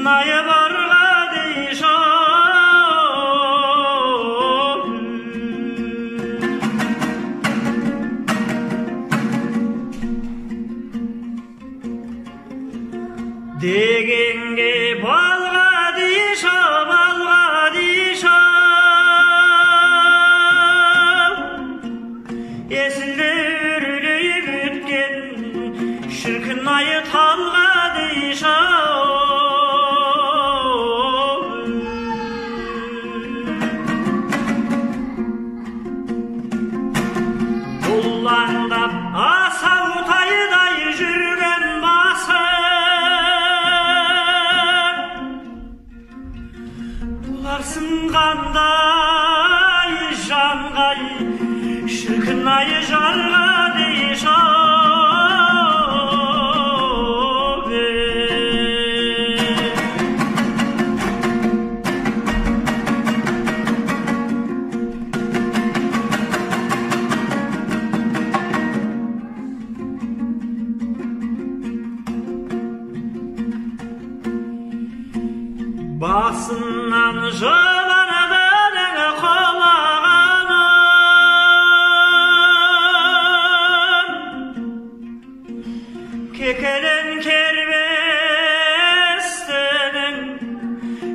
Шіркін айы барға дейші. Дегенге балға дейші, балға дейші. Есілді үрлейіп өткен шіркін айы талға дейші. Бұлаңдап асау тайдай жүрген басым, бұларсың қандай жанғай, шіркін айы жарға дейші. Басынан жыланадың құлағаным, кекілін кербестінің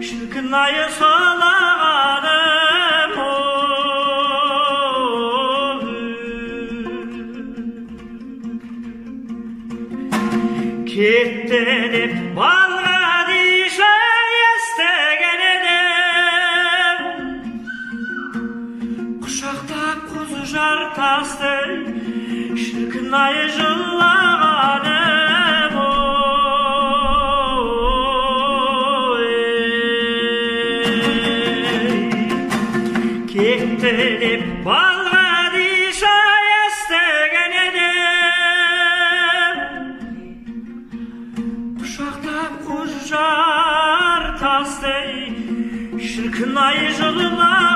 шіркін айы солағаным. Кетті деп балға дейші естіген едім, құшақтап қозы жар тасты, шіркін айы жылағаным. Кетті деп балға дейші естіген едім, құшақтап қозы жар тасты, шіркін айы жылағаным.